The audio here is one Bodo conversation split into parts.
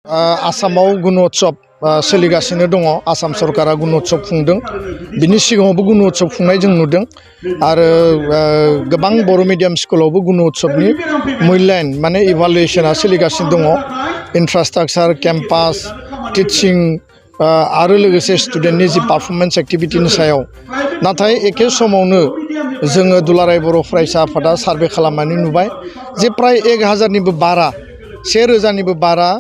आसामाव गुणोत्सव सोलिगासिनो दङ। आसाम सरकारा गुणोत्सव खुंदों। बिनि सिगाङावबो गुणोत्सव खुंनाय जों नुदों आरो गोबां बर' मिडियाम स्कुलावबो गुणोत्सवनि मूल्यायन माने इभालुएशना सोलिगासिनो दङ। इनफ्रास्ट्राक्चार, केम्पास, टिचिं आरो लोगोसे स्टुडेन्टनि जि पारफरमेन्स एक्टिभिटिनि सायाव। नाथाय एखे समावनो जोङो दुलाराय बर' फरायसा आफादा सार्भे खालामनानै नुबाय जे प्राय 1000निबो बारा 1000निबो बारा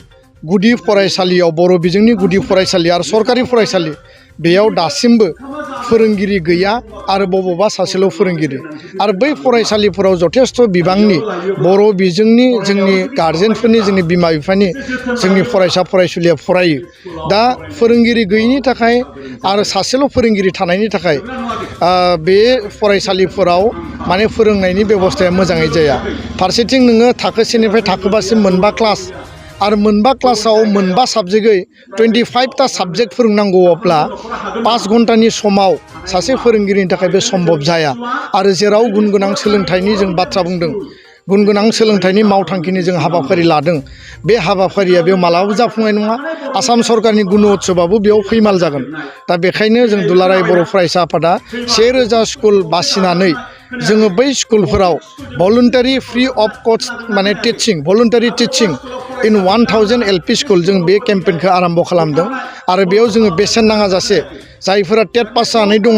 गुदि फरायसालियाव बर' बिजोंनि गुदि फरायसालि आरो सरकारि फरायसालि बेयाव दासिमबो फोरोंगिरि गैया आरो बबावबा सासेल' फोरोंगिरि आरो बै फरायसालिफोराव जथेस्थ' बिबांनि बर' बिजोंनि जोंनि गार्जेनफोरनि जोंनि बिमा बिफानि जोंनि फरायसा फरायसुलिया फरायो। दा फोरोंगिरि गैयिनि थाखाय आरो सासेल' फोरोंगिरि थानायनि थाखाय बे फरायसालिफोराव माने फोरोंनायनि बेबस्थाया मोजाङै जाया। फारसेथिं नोङो थाखो सेनिफ्राय थाखो बासिम मोनबा क्लास आरो मोनबा क्लासाव मोनबा साबजेक्टै 25टा साबजेक्ट फोरोंनांगौब्ला 5 घन्टानि समाव सासे फोरोंगिरिनि थाखाय बे सम्भब जाया। आरो जेराव गुनगोनां सोलोंथाइनि जों बाथ्रा बुंदों, गुनगोनां सोलोंथाइनि मावथांखिनि जों हाबाफारि लादों, बे हाबाफारिया बेयाव मालाबाबो जाफुंनाय नङा। आसाम सरकारनि गुणोत्सवआबो बेयाव फैमाल जागोन। दा बेखायनो जों दुलाराय बर' फरायसा आफादा 1000 स्कुल बासिनानै जोङो बै स्कुलफोराव भलुन्टारि फ्रि अफ कस्ट माने टिचिं भलुन्टारि टिचिं इन 1000 LP स्कुल जों बे केम्पेइनखौ आरम्भ खालामदों। आरो बेयाव जोङो बेसेन नाङाजासे जायफोरा टेट पास जानानै दङ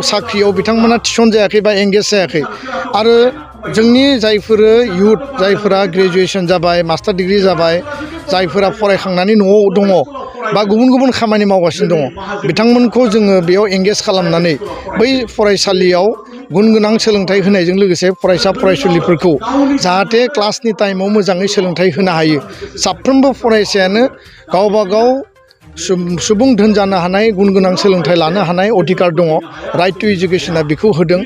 साख्रियाव बिथांमोना थिसन जायाखै बा एंगेज जायाखै आरो जोंनि जायफोर इयुथ जायफोरा ग्रेजुएसन जाबाय, मास्टार डिग्री जाबाय, जायफोरा फरायखांनानै न'आव दङ बा गुबुन गुबुन खामानि मावगासिनो दङ बिथांमोनखौ जोङो बेयाव एंगेज खालामनानै बै फरायसालियाव गुनगोनां सोलोंथाइ होनायजों लोगोसे फरायसा फरायसुलिफोरखौ जाहाथे क्लासनि टाइमाव मोजाङै सोलोंथाइ होनो हायो। साफ्रोमबो फरायसायानो गावबा गाव सुबुं धोन जानो हानाय गुनगोनां सोलोंथाइ लानो हानाय अधिकार दङ। राइट टु इडुकेसना बेखौ होदों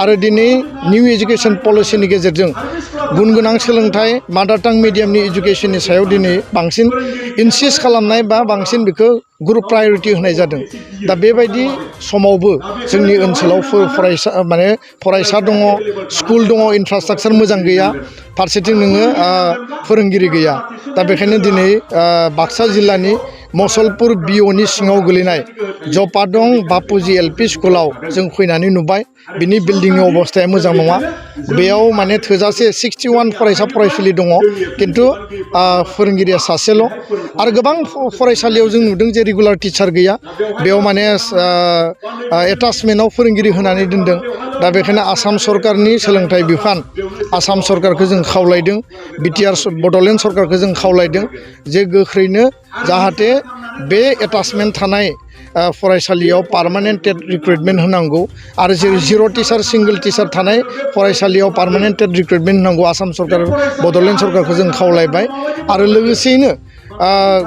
आरो दिनै निउ इडुकेसन पलिसिनि गेजेरजों गुनगोनां सोलोंथाइ मादार टां मिडियामनि इडुकेसननि सायाव दिनै बांसिन इनसिस्ट खालामनाय बा बांसिन बेखौ ग्रुप प्रायरिटि होनाय जादों। दा बेबायदि समावबो जोंनि ओनसोलाव फरायसा दङ, स्कुल दङ, इनफ्रास्ट्राक्चार मोजां गैया, फारसेथिं नोङो फोरोंगिरि गैया। दा बेखायनो दिनै बाक्सा जिल्लानि मसलपुर बिअनि सिङाव गोलैनाय जपादं बापुजि LP स्कुलाव जों फैनानै नुबाय बिनि बिल्डिंनि अबस्थाया मोजां नङा। बेयाव माने थोजासे 61 फरायसा फरायसुलि दङ खिन्थु फोरोंगिरिया सासेल' आरो गोबां फरायसालियाव जों नुदों जे रेगुलार टिचार गैया। बेयाव माने एटाचमेन्टआव फोरोंगिरि होनानै दोनदों। दा बेखायनो आसाम सरकारनि सोलोंथाइ बिफान आसाम सरकारखौ जों खावलायदों, BTR बड'लेण्ड सरकारखौ जों खावलायदों जे गोख्रैनो जाहाथे बे एटाचमेन्ट थानाय फरायसालियाव पार्मानेन्ट टेट रिक्रुटमेन्ट होनांगौ आरो जेरै 0 टिचार सिंगल टिचार थानाय फरायसालियाव पार्मानेन्ट टेट रिक्रुटमेन्ट होनांगौ आसाम सरकार बड'लेण्ड सरकारखौ जों खावलायबाय। आरो लोगोसेयैनो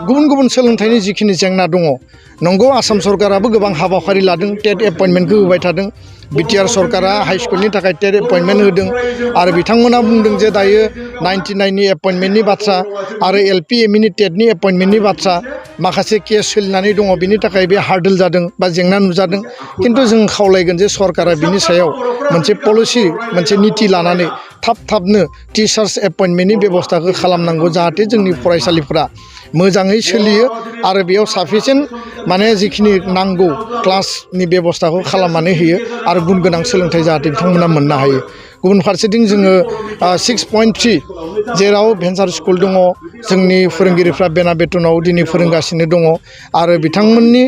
गुबुन गुबुन सोलोंथाइनि जिखिनि जेंना दङ, नंगौ आसाम सरकाराबो गोबां हाबाफारि लादों, टेट एपइन्टमेन्टखौ होबाय थादों। BTR सरकारा हाइ स्कुलनि थाखाय टेट एपइन्टमेन्ट होदों आरो बिथांमोना बुंदों जे दायो 99नि एपइन्टमेन्टनि बाथ्रा आरो LP MEनि टेटनि एपइन्टमेन्टनि बाथ्रा माखासे केस सोलिनानै दङ, बिनि थाखाय बे हार्डल जादों बा जेंना नुजादों। खिन्थु जों खावलायगोन जे सरकारा बिनि सायाव मोनसे पलिसि मोनसे निति लानानै थाबनो टिचार्स एपइन्टमेन्टनि बेबस्थाखौ खालामनांगौ जाहाथे जोंनि फरायसालिफोरा मोजाङै सोलियो आरो बेयाव साफिसियेन्ट माने जिखिनि नांगौ क्लासनि बेबस्थाखौ खालामनानै होयो आरो गुनगोनां सोलोंथाइ जाहाथे बिथांमोना मोननो हायो। गुबुन फारसेथिं जोङो 6.3 जेराव भेन्सार स्कुल दङ, जोंनि फोरोंगिरिफ्रा बेना बेथनाव दिनै फोरोंगासिनो दङ आरो बिथांमोननि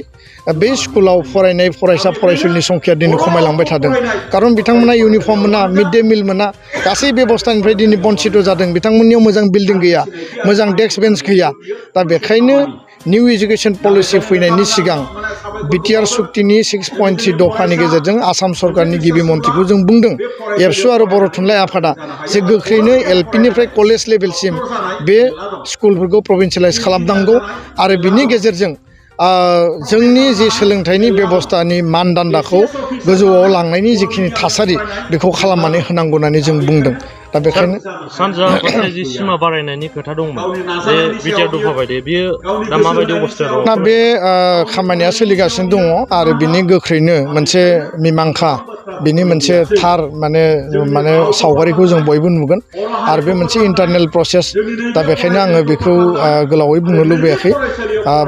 बे स्कुलाव फरायनाय फरायसा फरायसुलिनि संख्या दिनै खमायलांबाय थादों। खारन बिथांमोना इउनिफर्म मोना, मिड डे मिल मोना, गासै बेबस्थानिफ्राय दिनै बन्सित जादों। बिथांमोननियाव मोजां बिल्डिं गैया, मोजां डेस्क बेन्च गैया। दा बेखायनो निउ इडुकेसन पलिसि फैनायनि सिगां BTR सुक्तिनि 6.3 दफानि गेजेरजों आसाम सरकारनि गिबि मन्थ्रिखौ जों बुंदों, एबसु आरो बर' थुनलाइ आफादा जे गोख्रैनो LPनिफ्राय कलेज लेभेलसिम बे स्कुलफोरखौ प्रभिन्सियेलाइज खालामनांगौ आरो बिनि गेजेरजों जोंनि जे सोलोंथाइनि बेबस्थानि मानदान्दाखौ गोजौआव लांनायनि जिखिनि थासारि बेखौ खालामनानै होनांगौ होननानै जों बुंदों दा बेखायनो सानजा फारसे जि सिमा बारायनायनि खोथा दंमोन बे बिटिआर दफा बायदि बियो दा माबायदि अबस्थायाव दं दा बे खामानिया सोलिगासिनो दङ आरो बिनि गोख्रैनो मोनसे मिमांसा बिनि मोनसे थार माने सावगारिखौ जों बयबो नुगोन आरो बे मोनसे इन्टारनेल प्रसेस दा बेखायनो आङो बेखौ गोलावै बुंनो लुबैयाखै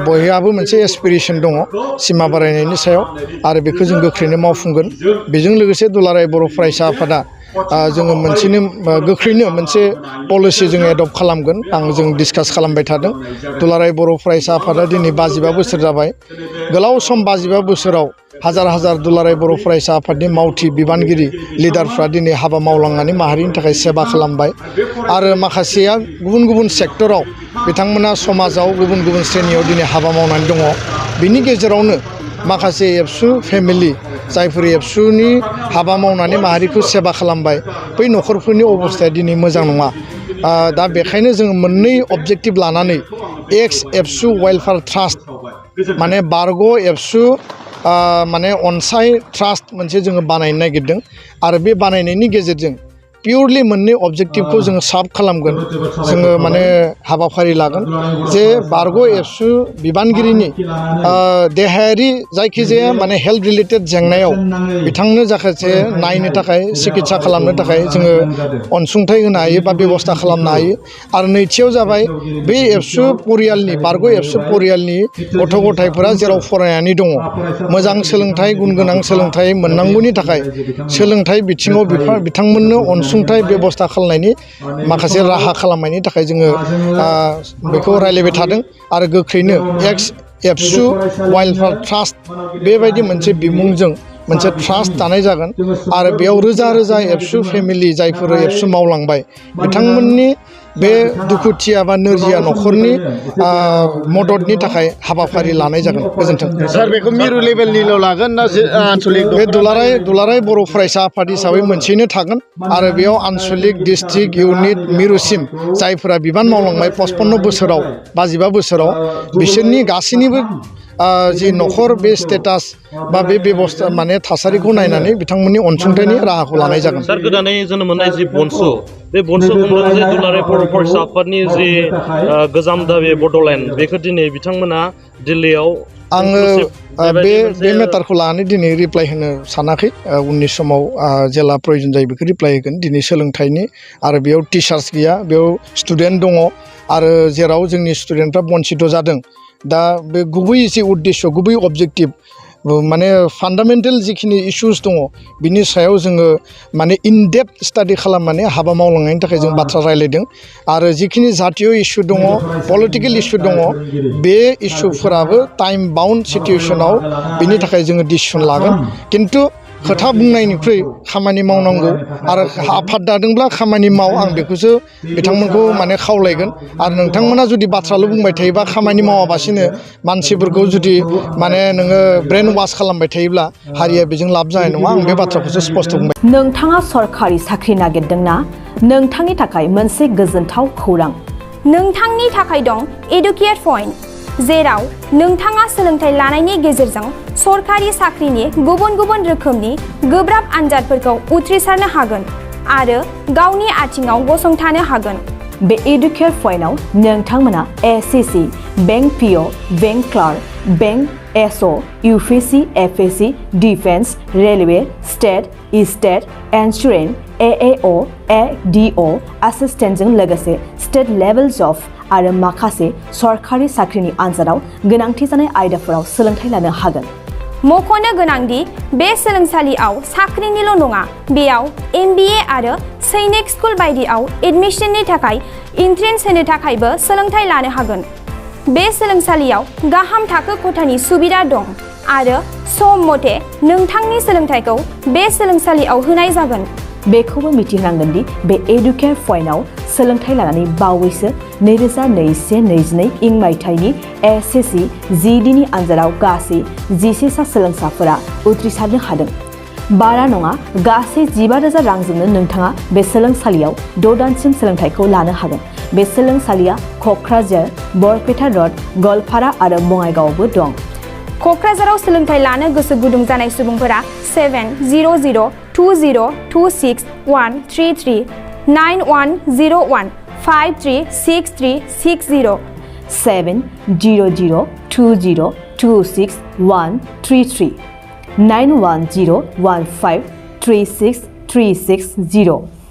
बयहाबो मोनसे एसपिरेसन दङ सिमा बारायनायनि सायाव आरो बेखौ जों गोख्रैनो मावफुंगोन बेजों लोगोसे दुलाराय बर' फरायसा आफादा जोङो मोनसेनो गोख्रैनो मोनसे पलिसि जों एडप्ट खालामगोन जों डिसकास खालामबाय थादों दुलाराय बर' फरायसा आफादा दिनै 52 बोसोर जाबाय गोलाव सम 52 बोसोराव हाजार हाजार दुलाराय बर' फरायसा आफादनि मावथि बिबानगिरि लिडारफ्रा दिनै हाबा मावलांनानै माहारिनि थाखाय सेबा खालामबाय आरो माखासेया गुबुन गुबुन सेक्टराव बिथांमोना समाजाव गुबुन गुबुन श्रेणियाव दिनै हाबा मावनानै दङ बिनि गेजेरावनो माखासे एबसु फेमिलि जायफोर एबसुनि हाबा मावनानै माहारिखौ सेबा खालामबाय बै न'खरफोरनि अबस्थाया दिनै मोजां नङा दा बेखायनो जोङो मोननै अबजेक्टिभ लानानै एक्स एबसु वेलफेयार ट्रास्ट माने बारग' एबसु माने अनसाय ट्रास्ट मोनसे जोङो बानायनो नागिरदों आरो बे बानायनायनि गेजेरजों पिउरलि मोननै अबजेक्टिभखौ जोङो सार्भ खालामगोन जोङो माने हाबाफारि लागोन जे बारग' एबसु बिबानगिरिनि देहायारि जायखिजाया माने हेल्थ रिलेटेड जेंनायाव बिथांनो जाखासे नायनो थाखाय सिकित्सा खालामनो थाखाय जोङो अनसुंथाइ होनो हायो बा बेबस्था खालामनो हायो आरो नैथियाव जाबाय बे एबसु परियालनि बारग' एबसु परियालनि गथ' गथायफोरा जेराव फरायनानै दङ मोजां सोलोंथाइ गुन गोनां सोलोंथाइ मोननांगौनि थाखाय सोलोंथाइ बिथिङाव बिथांमोननो अनसुंथाइ बेबस्था खालामनायनि माखासे राहा खालामनायनि थाखाय जोङो बेखौ रायलायबाय थादों आरो गोख्रैनो एक्स एबसु वेलफेयार ट्रास्ट बेबायदि मोनसे बिमुंजों मोनसे ट्रास्ट दानाय जागोन आरो बेयाव रोजा रोजा एबसु फेमिलि जायफोर एबसु मावलांबाय बिथांमोननि बे दुखुथिया बा नोरजिया न'खरनि मददनि थाखाय हाबाफारि लानाय जागोन गोजोन्थों सार बेखौ मिरु लेभेलनिल' लागोन ना आनसलिक बे दुलाराय बर' फरायसा आफाद हिसाबै मोनसेयैनो थागोन आरो बेयाव आनसलिक डिस्ट्रिक्ट इउनिट मिरुसिम जायफोरा बिबान मावलांबाय 55 बोसोराव 52 बोसोराव बिसोरनि गासैनिबो जि न'खर बे स्टेटास बा बे बेबस्था माने थासारिखौ नायनानै बिथांमोननि अनसुंथाइनि राहाखौ लानाय जागोन सार गोदानै जोनोम मोननाय जि बनसु बे बनसु बुंदों जे दुलाराय बर' फरायसा आफादनि जि गोजाम दाबि बड'लेण्ड बेखौ दिनै बिथांमोना दिल्लीयाव आङो बे मेटारखौ लानानै दिनै रिप्लाइ होनो सानाखै उननि समाव जेला प्रयजन जायो बेखौ रिप्लाइ होगोन दिनै सोलोंथाइनि आरो बेयाव टिचार्स गैया बेयाव स्टुडेन्ट दङ आरो जेराव जोंनि स्टुडेन्टफ्रा बन्सित जादों दा बे गुबै जि उद्देश्य गुबै अबजेक्टिभ माने फान्डामेन्टेल जिखिनि इस्युस दङ बिनि सायाव जोङो माने इनडेप्थ स्टाडि खालामनानै हाबा मावलांनायनि थाखाय जों बाथ्रा रायलायदों आरो जिखिनि जातीय इस्यु दङ पलिटिकेल इस्यु दङ बे इस्युफोराबो टाइम बाउन्ड सिटुवेसनाव बिनि थाखाय जोङो डिसिसन लागोन खिन्थु खोथा बुंनायनिख्रुइ खामानि मावनांगौ आरो आफाद दादोंब्ला खामानि माव आं बेखौसो बिथांमोनखौ माने खावलायगोन आरो नोंथांमोना जुदि बाथ्राल' बुंबाय थायोबा खामानि मावाबासिनो मानसिफोरखौ जुदि माने नोङो ब्रेन वाश खालामबाय थायोब्ला हारिया बेजों लाब जानाय नङा आं बे बाथ्राखौसो स्पष्ट बुंबाय नोंथाङा सरखारि साख्रि नागिरदोंना नोंथांनि थाखाय मोनसे गोजोनथाव खौरां नोंथांनि थाखाय दं एडुकेट पइन्ट जेराव नोंथाङा सोलोंथाइ लानायनि गेजेरजों सरखारि साख्रिनि गुबुन गुबुन रोखोमनि गोब्राब आनजादफोरखौ उथ्रिसारनो हागोन आरो गावनि आथिङाव गसंथानो हागोन बे एडुकेट पइन्टआव नोंथांमोना SSC bank PO bank clerk bank SO UPSC FSC defence railway state insurance AAO ADO एसिस्टेन्टजों लोगोसे स्टेट लेभेल जब आरो माखासे सरखारि साख्रिनि आनजादाव गोनांथि जानाय आयदाफोराव सोलोंथाइ लानो हागोन मख'नो गोनांदि बे सोलोंसालियाव साख्रिनिल' नङा बेयाव MBA आरो सैनिक स्कुल बायदियाव एडमिशननि थाखाय एन्ट्रेन्स होनो थाखायबो सोलोंथाइ लानो हागोन बे सोलोंसालियाव गाहाम थाखो खथानि सुबिदा दं आरो सम मथे नोंथांनि सोलोंथाइखौ बे सोलोंसालियाव होनाय जागोन बेखौबो मिथिहोनांगोन दि बे एडुकेट पइन्टआव सोलोंथाइ लानानै बावैसो 2021-22 इं मायथाइनि एसएससि जिडिनि आनजादाव गासै 11 सा सोलोंसाफोरा उथ्रिसारनो हादों बारा नङा गासै 15,000 रांजोंनो नोंथाङा बे सोलोंसालियाव 6 दानसिम सोलोंथाइखौ लानो हागोन बे सोलोंसालिया क'क्राझार बरपेटा रड गवालपारा आरो बङाइगावआवबो दं। क'क्राझाराव सोलोंथाइ लानो गोसो गुदुं जानाय सुबुंफोरा 70026133133 9101 536360 70020261333 9101536360